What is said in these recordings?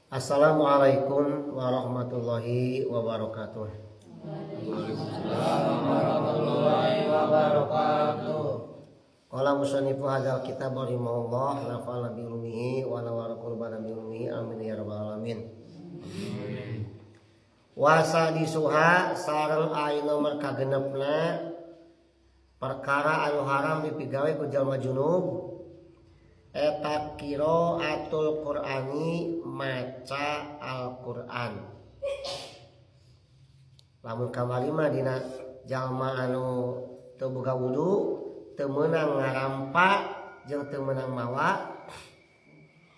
Assalamualaikum warahmatullahi wabarakatuh. Waalaikumsalam warahmatullahi wabarakatuh. Qala musannifu hadzal kitab rahimahullah, nafa'ana bi ilmihi wa nawwara qulubana bi ilmihi, amin ya rabbal alamin. Wa sadisuha, sareng ari nomor kagenepna perkara anu haram dipigawe ku jalma junub eta qiraatul Qur'ani, maca Al-Qur'an. Lamun kamari mah dina jalma anu teu boga wudu, teu meunang ngarampa jeung teu meunang mawa,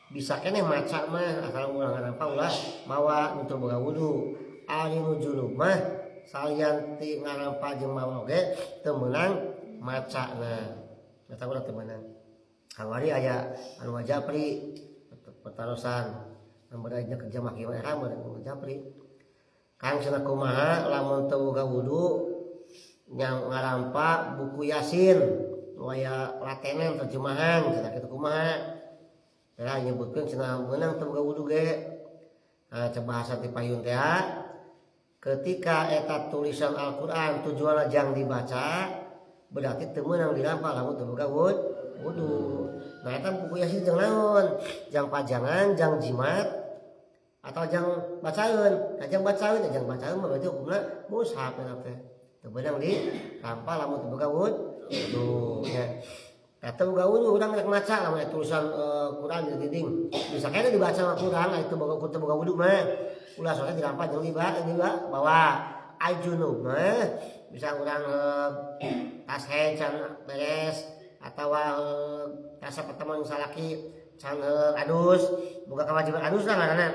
bisa keneh maca mah, asal ulah ngarampa, ulah mawa nu teu boga wudu. Ari nu junub mah salian ti ngarampa jeung mawa oge teu meunang macana, eta urang teu meunang. Kamari aya anu ngajapri patarosan nomor aja kerja mah kieu era mah ngajapri, "Kang," cenah, "kumaha lamun teu boga wudu yang ngarampa buku Yasin waya latenan terjemahan?" cenah kitu, "kumaha?" Ya, nyebutkeun cenah meunang teu boga wudu ge. Nah, coba bahasa ti payun teh, ketika eta tulisan Al-Qur'an tujuanna jang dibaca, berarti teu meunang dirampa lamun teu boga wudu. Nah, eta buku Yasin jang naon? Jang pajangan, jang jimat, atau jang bacaeun? Nah, jang bacaeun, jang bacaeun mah berarti hukumna mushaf eta teh teu meunang dirampa lamun teu boga wudu nya. Eta boga wudu urang rek maca, lamun aya tulisan Quran di dinding bisa keneh dibaca mah Quran, aya teu boga wudu mah ulah soalnya dirampa jeung diba bawa. Ai junub mah bisa urang tas haid can beres atawa rasa pertemuan salaki can adus, boga kewajiban adus lah ngaranna.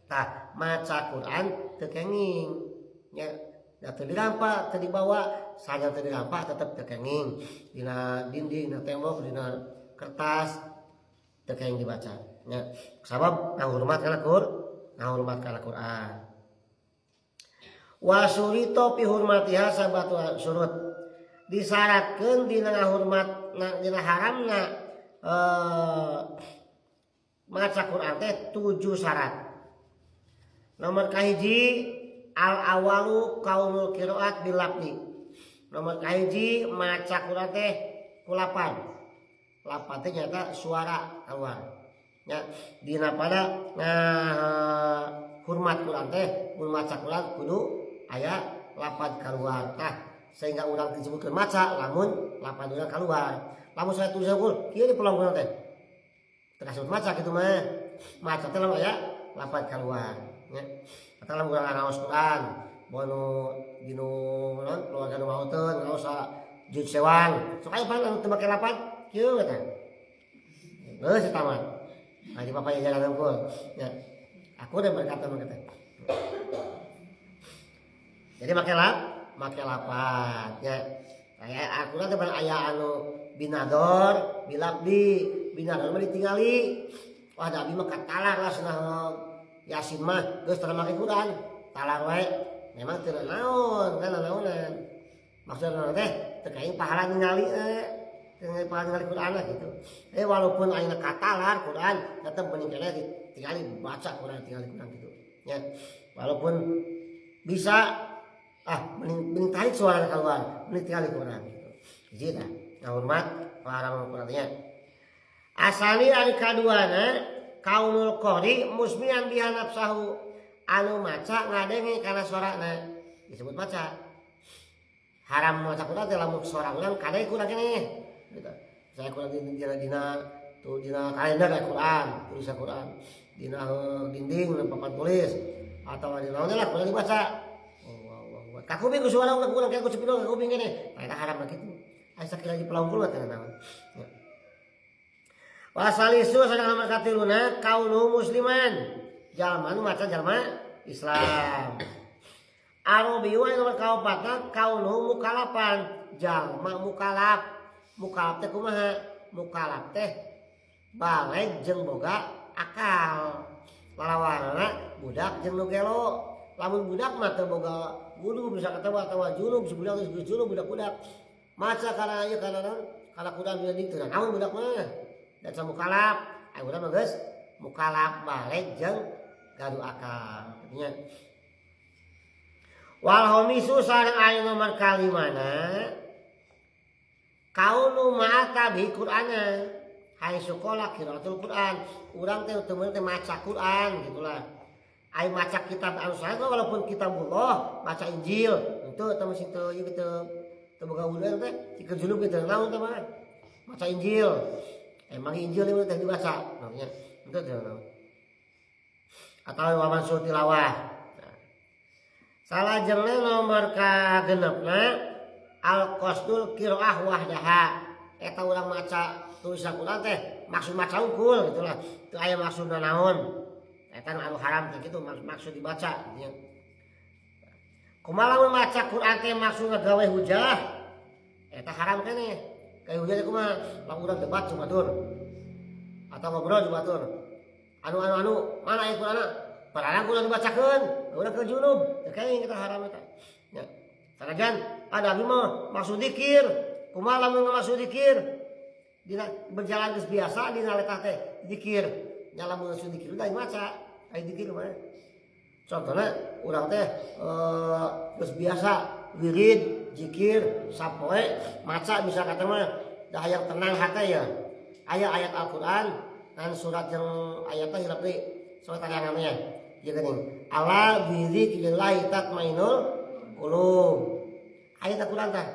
Tah, maca Quran teu kenging nya da teu dirampa, teu dibawa. Sanajan teu dirampa tetep teu kenging dina dinding, dina tembok, dina kertas teu kenging dibaca nya, sabab ngahurmat kana ngahurmat kana Quran. Wa syurita fi hurmatiha sab'atu syurut, disyaratkeun dina ngahurmat dina haramna maca Quran teh 7 syarat. Nomor kahiji, al awalu kaunul qiraat bil lafzi. Nomor kahiji, maca Quran teh ku lapad. Lapad teh nyata suara keluar nya. Dina pada nah hormat Quran teh, mun maca Quran kudu aya lapad keluar. Tah, sehingga urang disebutkeun maca lamun lapad urang keluar. Lamun saya tulis unggul kieu di pelong teh teu kasebut maca kitu mah. Maca teh lamun aya lapad keluar nya. Atau lamun urang ngaos Quran bono dinu naon, keluarga nu mauteun ngaos juz sewang, sok aya pan anu teu make lapad kieu eta geus eta mah. Nah, di papaya jalan unggul ya, aku udah berkata mah kata. Jadi make lapad nya. Kayak aku teh aya anu binador bilabdi. Binador mah ditingali, wah, da abi mah katalar lah cenah, Yasin mah geus teu make Quran, talar wae. Memang teu naon kan, naonan maksudna teh teu kaing pahala ningali, teu pahala ningali Quran lah gitu. Walaupun ayeuna katalar Quran tetep mending keneh ditingali baca Quran, tingali Quran gitu nya. Walaupun bisa mending, mending tarik suara keluar, mending tingali Quran gitu. Hiji tah ngahormat larangan Quran nya. Asani, ari kaduana, kaunul qori musmian biha nafsahu, anu maca ngadenge kana suarana disebut maca. Haram maca Quran teh lamun suara urang kadenge kurang keneh gitu. Saya kurang di dina, dina tuh dina kalender aya Quran, tulisan Quran dina dinding, papan tulis, atau di naon lah Quran dibaca. Oh, wow, wow, wow. Kakuping ku suara urang, kurang ku cepidol kakuping keneh. Nah, eta haram kitu. Asa sakira di pelongkul mah teh naon ya. Wasalisu, sareng nomor katiluna, kaunu musliman, jalma nu maca jalma Islam. Arabiyu, nomor kaopatna, kaunu mukalafan, jalma mukalaf. Mukalaf teh kumaha? Mukalaf teh baleg jeung boga akal. Lalawanana budak jeung nu gelo. Lamun budak mah teu boga wudu, bisa katawa atawa junub, si budak geus junub, budak-budak maca kana ieu, kana naon, kana Quran dina teu naon budak mah dan mukalaf. Aya urang mah geus mukalaf, baleg jeung gaduh akal nya. Wal homisu sareng aya nomor kalimana kaunu ma'ata bi Qur'ana hai sekolah qiraatul Qur'an urang teh teu meunang teh maca Qur'an gitulah. Ai maca kitab anu sae walaupun kitabullah maca Injil henteu eta mah sing teu ieu teu teu boga wudu teh teu junub teh naon teh mah maca Injil. Emang Injil ieu teh dibaca namanya henteu teu naon. Atau waman suruh tilawah. Nah. Salajengna nomor kagenepna al qasdul qiraah wahdaha. Eta urang maca tulisan Quran teh maksud maca unggul gitulah. Teu aya maksudna naon. Eta anu haram teh kitu maksud dibaca gitu nya. Kumaha lamun maca Quran teh maksudna gawe hujah? Eta haram keneh. Gawe hujah teh kumaha? Lamun urang debat jeung batur. Atau ngobrol jeung batur. Anu mana aya Quranna? Parana Quran dibacakeun, urang ke junub, teu kenging eta haram eta. Nya. Sanajan ada abdi mah maksud dikir. Kumaha lamun maksud dikir? Dina berjalan geus biasa dina letah teh dikir. Nya lamun maksud dikir udah maca, aya dikir mah. Contohna urang teh geus biasa wirid, zikir, sapoe, maca bisa kata mah dah hayang tenang hate ya. Aya ayat Al-Qur'an dan surat yang ayatnya hilap deui. Surat tayangannya. Ieu geuning. Ala bi dzikrillah tatmainul qulub. Ayat Al-Qur'an tah.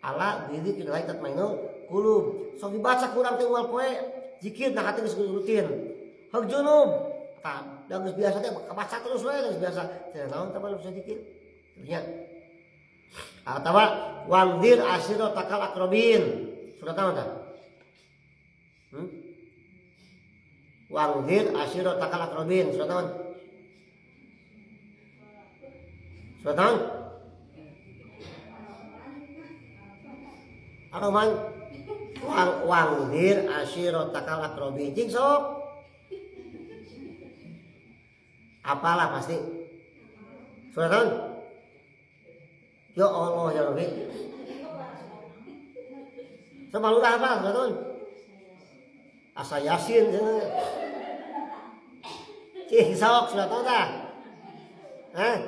Ala bi dzikrillah tatmainul qulub. Sok dibaca ku urang teh unggal poe zikir nah hati geus rutin. Heug junub. Tah, da geus biasa teh kabaca terus we geus biasa. Teu naon tah bisa zikir. Nya. Atawa wangdir asyiratakal aqrabin. Surat naon tah? Wangdir asyiratakal aqrabin. Surat naon? Surat naon? Ar-Rahman. Wangdir asyiratakal aqrabin. Cing sok. Apalah pasti. Surat naon? Ya Allah ya Rabbi. Sama lurah apa surat naon? Asa Yasin cenah. Cih sok surat naon tah? Hah?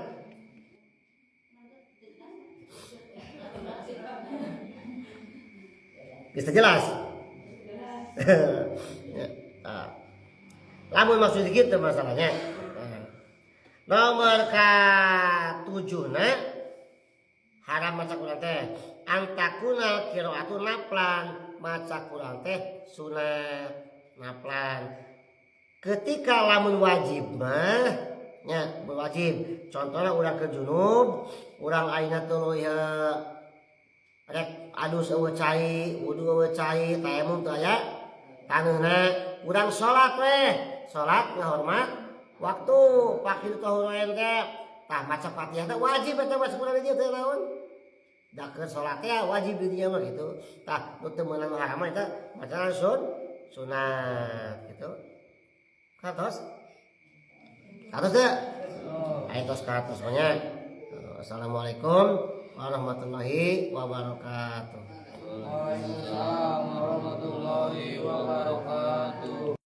Bisa jelas? Ya. Nah. Lamun maksud gitu masalahnya. Nah. Nomor ka-7 haram maca Quran teh antakuna qiraatu naplan maca Quran teh sunat naplan. Ketika lamun wajib mah nya wajib. Contohnya urang ke junub, urang ayeuna tuluy rek adus eueuh cai, wudu eueuh cai, tayamum teu aya taneuhna, urang salat we, salat ngahormat waktu pakir tahuroen teh. Tah maca Fatihah teh wajib eta maca Quran dieu teh naon? Da keur salat teh wajib di dieu mah gitu. Tah nu teu meunang haram eta maca sunat gitu. Katos? Katos teh? Ayo tos katos nya. Assalamualaikum warahmatullahi wabarakatuh. Waalaikumsalam warahmatullahi wabarakatuh.